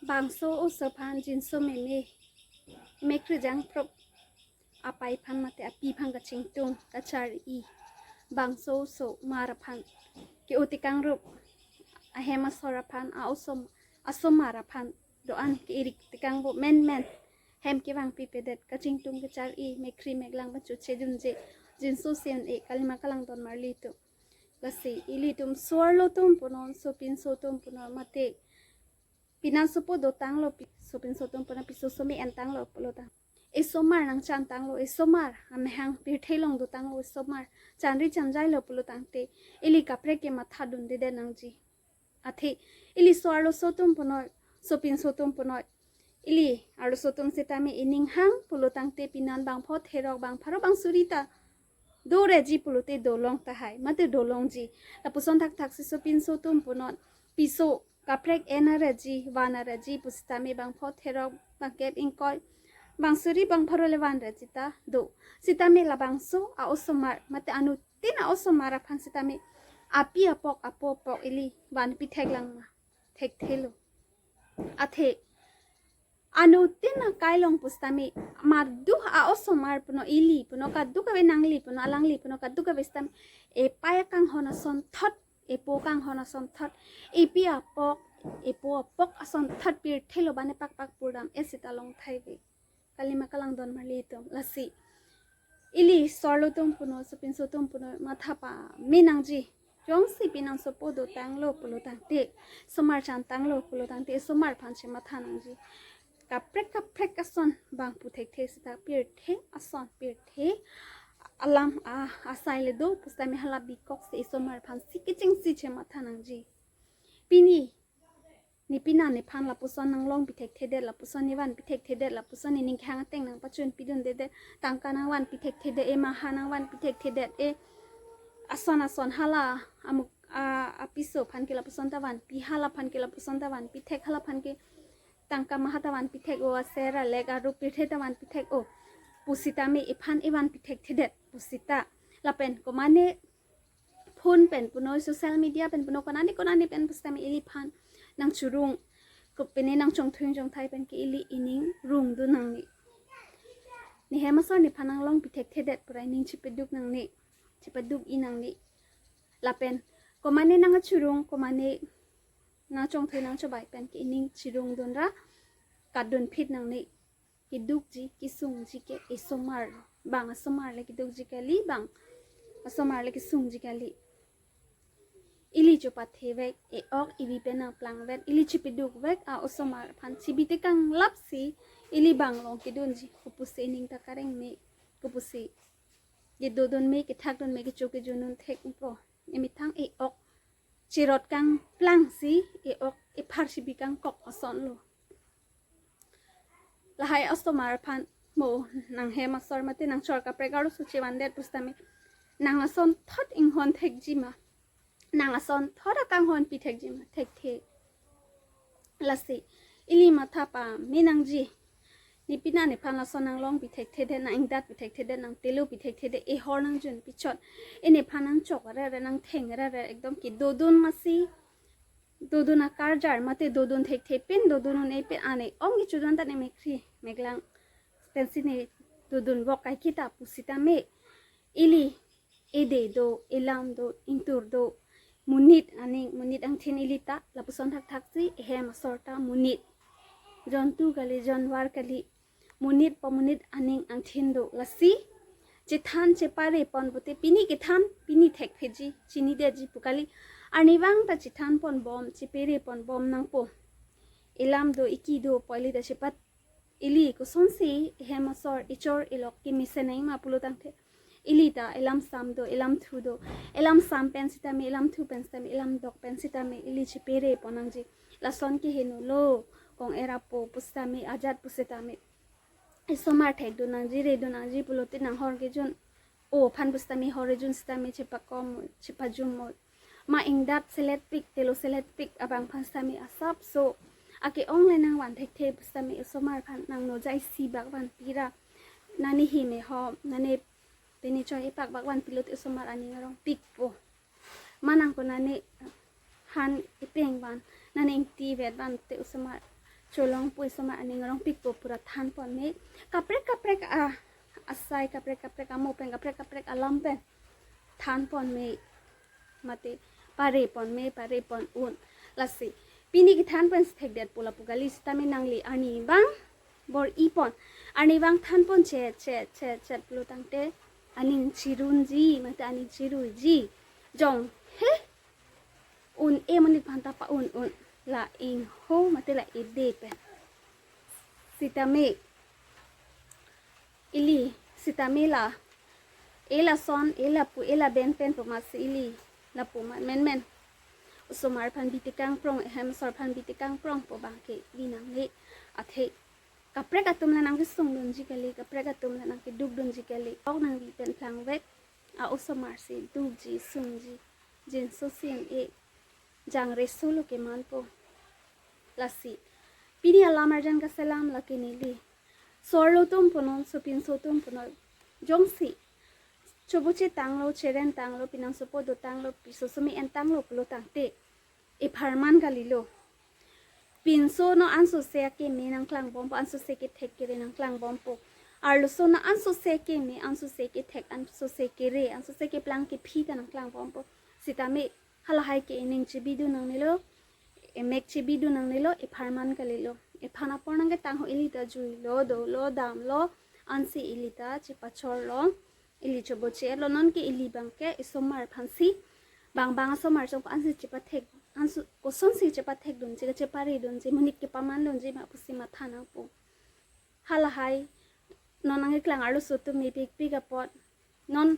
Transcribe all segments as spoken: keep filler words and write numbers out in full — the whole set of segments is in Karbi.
Bangso oso aphan jinso meme, mekri jangprup apai aphan mate api aphan kachingtung kachari, bangso osomar aphan ke-o tekangrup, ahem asor aphan, a osom asomar aphan do-an ke-irik tekangbo menmen, hem kevang pipedet, kachingtung kachari, mekri meklang bachu chejunje, jinso sen e kalima kalang don marli atum. Lasi ilitum so-arlo atum punon, sopinso atum punon, mate pinan sopo dotanglo, pi-, sopinso atum punon, piso some entanglo pulotang, esomar nangchantanglo, esomar amahang pirthe along dotanglo, esomar chanri chanjailo pulotangte, ili kaprek ke matha dundedet nangji. Athe ili so-arloso atum punoi, sopinso atum punoi, ili arloso atum sitame ining hang pulotangte pinan bang pho therok, bang pharo, bang suri ta doreji pulote dolong tahai, mate dolongji. Lapuson thakthaksi sopinso atum punon, piso kaprek en areji, van areji pusitame bang pho therok, bang kep ingkoi, bang suri, bang pharo le vanreji ta do. Sitame labangso a osomar mate anuttin a osomar aphan sitame api apok apo apok ili vanpi theklang ma? Thekthelo. Athe anuttin akai along pusitame madu a osomar punon, ili punon, kadokave nangli punon, alangli punon, kadokave sitame epai akanghon asonthot, epo akanghon asonthot, epi apok, epo apok asonthot pirthelo, bane pakpak purdam e sita long thai ve. Kalima kalang don marli atum. Lasi ili so-arlo atum punon, sopinso atum punon, matha pame nangji. Jongsi pinan sopo dotanglo pulotangte, somar chantanglo pulotangte, somar aphan chematha nangji. Kaprek kaprek ason bang pu thekthe sita, pirthe ason, pirthe alam a asai le do pusitame hala bikoksi esomar aphansi kechengsi chematha nangji. Pini, ne pinan nephan lapuson nanglongpi thekthedet, lapuson nevanpi thekthedet, lapuson nening kehang ateng nangpachunpi dundedet, tangka nangvanpi thekthedet, emaha nangvanpi thekthedet, e ason ason hala amuk a apiso aphan ke lapuson ta vanpi, hala aphan ke lapuson ta vanpi thek, hala aphan ke tangka maha ta vanpi thek, o aser alek arup pirthe ta vanpi thek, o pusitame iphan evanpi thekthedet pusita. Lapen komane phone pen punoi, social media pen punoi, konane konane pen pusitame iliphan nangchurung, ko pine nangchongthui chongthai pen ke ili ining rungdun nangne. Nehem asor nephan nanglongpi thekthedet pura ining chepeduk nangne, chepeduk-i nangne. Lapen komane nangchurung, komane nangchongthui nangchobai pen ke ining chirungdun ra katdunphit nangne. Kedukji kesungji ke esomar, bang asomar le kedukji kali, bang asomar le kesungji kali. Ili chopathe vek, e-ok evi pen nangplangvet, ili chepeduk vek a osomar aphan chebi tekang lapsi ili bang long kedunji, kopusi ining ta kareng me, kopusi kedodun me, kethakdun me, kecho kejunun thek po. Emethang e-ok cherot kangplangsi e-ok ephar chebi kangkok asonlo. Lahai osomar aphan mo nanghem asor mate nangchor kaprek arloso chevandet pusitame nang asonthot inghon thekji ma? Nang asonthot akanghonpi thekji ma? Thekthe. Lasi ili matha pame nangji. Ne pinan nephan lason nanglongpi thekthedet, nang-ingdatpi thekthedet, nangtelopi thekthedet, ehor nangjunpi chot, e nephan nangchok arere, nangtheng arere, ekdom kedodun masi, dodun akarjar mate dodun thekthe pen dodun un-e pen, ane ong kechudun ta ne mekri meklang pensi ne dodun vok kai kita pusitame, ili ede do, elam do, ingtur do, monit aning, monit angthin ili ta lapuson thakthaksi, ehem asor ta monit. Jontu kali, jonwar kali, monit pa monit aning angthin do. Lasi chethan chepare pon pute pini kethan pini thekpheji, chinidetji pu kali, arnivang ta chethan ponbom, chepere ponbom nangpo. Elam do, eki do pu ili ta chepat, ili kosonsi ehem asor, echor elok kemesen nangji ma pulotangte, ili ta elam sam do, elam thu do, elam sam pen sitame, elam thu pen sitame, elam dok pen sitame ili chepere pon nangji. Lason ke henolo, kong-er apo pusitame, ajat pusitame, esomar thekdun nangji, redun nangji pulote nanghor kejun o aphan pusitame, hor kejun sitame chepakom, chepajum mo. Ma ingdat seletpik, telo seletpik abang aphan sitame asapso ake-ong le nangvan thekthe pusitame, esomar aphan nang nojai isi bak vanpi ra, nane hi mehom, nane pene choi epak bak vanpilote osomar aning arongpikpo. Ma nang konane han epeng van, nane ingti vet vante osomar cholong pu, isomar aning rongpikpo pura thanpon me. Kaprek kaprek a asai, kaprek kaprek amo pen, kaprek kaprek alam pen thanpon me, mate parepon me, parepon un. Lasi pini kethanpon si thekdet pu lapu kali, sitame nangli arnivang bor-ipon, arnivang thanpon chet chet chet chet pulo tangte aning chirunji mate aning chiruiji. Jong he un-e monit aphan ta pa-un-un, la ingho mate la ede pen. Sitame ili, sitame la e lason, e lapu, e laben pen pu amatsi ili lapu amat menmen. Osomar aphan bitekang prong, ehem asor aphan bitekang prong pu abang ke di nangne. Athe kaprek atum la nangkesungdunji kali, kaprek atum la nangkedukdunji kali. Ok nangbi pen plangvek a-osomar si dukji, sungji, jinso si en-e, jangre solo kemanpo. Lasi pini alam arjan kaselam lake neli so-arlo atum punon, sopinso atum punon, jongsi choboche tanglo, cheren tanglo, pinangsopo do tanglo, piso sumi en tanglo pulo tangte epharman kalilo. Pinso non ansose akeme nangklangbompo, ansose kethek kere nangklangbompo. Arloso non ansose akeme, ansose kethek, ansose kere, ansose keplang kephi ta nangklangbompo. Sitame halahai ke ening chebidun nangnelo, emek chebidun nangnelo, epharman kalilo. Ephan apor nangketangho, ili ta juilo, dolo, damlo, ansi ili ta chepachorlo, ili choboche lo. Non ke ili abang ke isomar aphansi bang bang asomar chong ansi chepathek, ansi kosonsi chepathekdunji, cheparedunji, monit kepamandunji ma pusi matha nangpo. Halahai non nangkeklang arloso atum mepikpik apot, non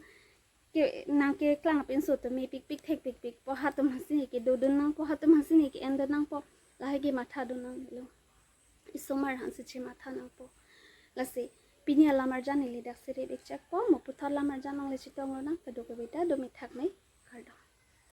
ke nangkeklang apinso atum mepikpik thekpikpikpo, hatum aphansi ne kedodun nangpo, hatum aphansi ne ke-endun nangpo, lahai ke mathadun nangnelo. Isomar aphansi chematha nangpo. Lasi pini alam arjan neli daksi rip-ikchakpo, mo puthot alam arjan along le chetong lonang, kadokave ta do mithak me, kardom.